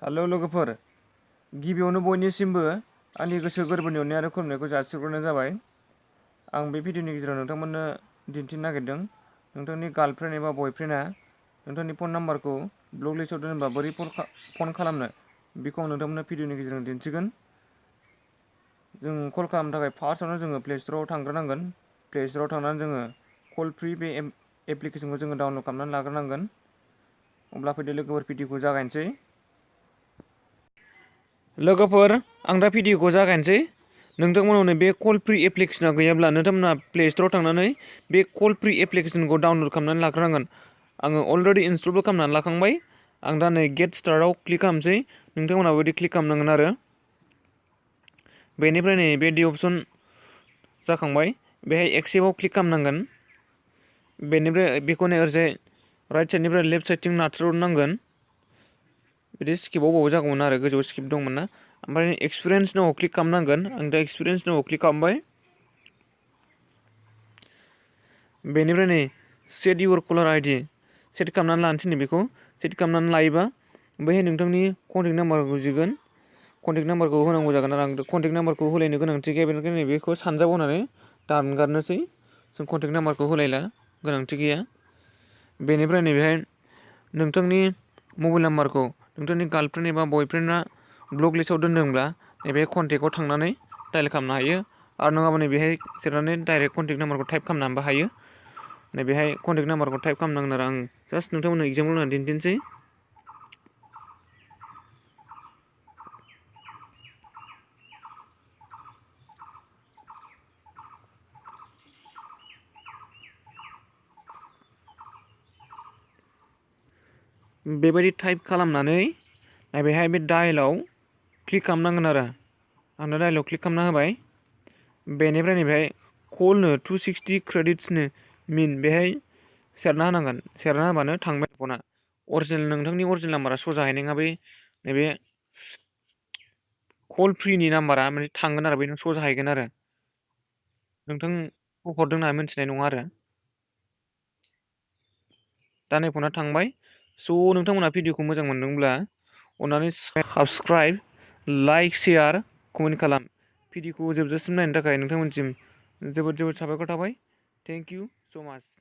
Hello लोगोफोर, गिबियावनो बयनिसिमबो आंनि गोसो गोरबोनि अननाय आरो खुलुमनायखौ जासिहरग्रोनाय जाबाय। आं बे भिडिअनि गेजेराव नोंथांमोननो दिन्थिनो नागिरदों नोंथांनि गार्लफ्रेन्ड एबा बयफ्रेन्डआ नोंथांनि फन नाम्बारखौ ब्लक लिस्टआव दोनोबा बोरै फन खालामनो बेखौ आं नोंथांमोननो भिडिअनि गेजेरजों दिन्थिगोन। जों कल खालामनो थाखाय फार्स्टआवनो जोङो प्ले स्ट'राव थांग्रोनांगोन। प्ले स्ट'राव थांनानै जोङो कल फ्रि बे एप्लिकेसनखौ जोङो डाउनलड खालामनानै लाग्रोनांगोन। अब्ला फैदो लोगोफोर, भिडिअखौ जागायनोसै। लोगोफोर, आं दा भिडिअखौ जागायनोसै। नोंथांमोनाव बे कल फ्रि एप्लिकेसना गैयाब्ला नोंथांमोना प्ले स्ट'राव थांनानै बे कल फ्रि एप्लिकेसनखौ डाउनलड खालामनानै लाग्रोनांगोन। आङो अलरेडि इनस्टलबो खालामनानै लाखांबाय। आं दा नै गेट स्टार्टआव क्लिक खालामसै। नोंथांमोनाबो बिदि क्लिक खालामनांगोन आरो बेनिफ्राय नै बे डि अपसन जाखांबाय, बेहाय एक्सेप्टआव क्लिक खालामनांगोन। बेनिफ्राय बेखौ नै ओरैजाय राइट साइडनिफ्राय लेफ्ट साइडथिं नाथ्रोदनांगोन। बिदि स्किपआव बबाव जागौमोन आरो गोजौआव स्किप दंमोन ना। ओमफ्राय एक्सपिरियेन्स नाव क्लिक खालामनांगोन। आं दा एक्सपिरियेन्स नाव क्लिक खालामबाय। बेनिफ्राय नै सेट इउर कलार आइडि सेट खालामनानै लानोसै। नै बेखौ सेट खालामनानै लायोबा बैहाय नोंथांनि कन्टेक्ट नाम्बारखौ जिगोन। कन्टेक्ट नाम्बारखौ होनांगौ जागोन आरो आं कन्टेक्ट नाम्बारखौ होलायनो गोनांथि गैया, बेनिखायनो बेखौ सानजाब होनानै दानगारनोसै। जों कन्टेक्ट नाम्बारखौ होलायला, गोनांथि गैया। बेनिफ्राय नैबेहाय नोंथांनि मबाइल नाम्बारखौ नोंथांनि गार्लफ्रेन्ड एबा बयफ्रेन्डआ ब्लक लिस्टआव दोनदोंब्ला नैबे कन्टेक्टआव थांनानै डायेल खालामनो हायो, आरो नङाबा नैबेहाय सेरनानै डाइरेक्ट कन्टेक्ट नाम्बारखौ टाइप खालामनानैबो हायो। नैबेहाय कन्टेक्ट नाम्बारखौ टाइप खालामनांगोन आरो आं जास्ट नोंथांमोननो एगजाम्पोल होनानै दिन्थिनोसै। बेबायदि टाइप खालामनानै नैबेहाय बे डायेलाव क्लिक खालामनांगोन आरो आं दा डायेलाव क्लिक खालामना होबाय। बेनिफ्राय नैबेहाय कलनो 260 क्रेडिट्सनो मिन बेहाय सेरना होनांगोन। सेरना होबानो थांबाय फना। नोंथांनि अरिजिनेल नाम्बारा स' जाहैनाय नङा। नैबे कल फ्रिनि नाम्बारा माने थांगोन आरो बे नों स' जाहैगोन आरो नोंथांखौ हरदों होनना मिन्थिनाय नङा आरो दा नै फना थांबाय। स' नोंथांमोना भिडिअखौ मोजां मोनदोंब्ला अन्नानै साबस्क्राइब, लाइक, शेयार, कमेन्ट खालाम। भिडिअखौ जोबजासिम नायनो थाखाय नोंथांमोनसिम जोबोद जोबोद साबायखर थाबाय। थेंक इउ स' माच।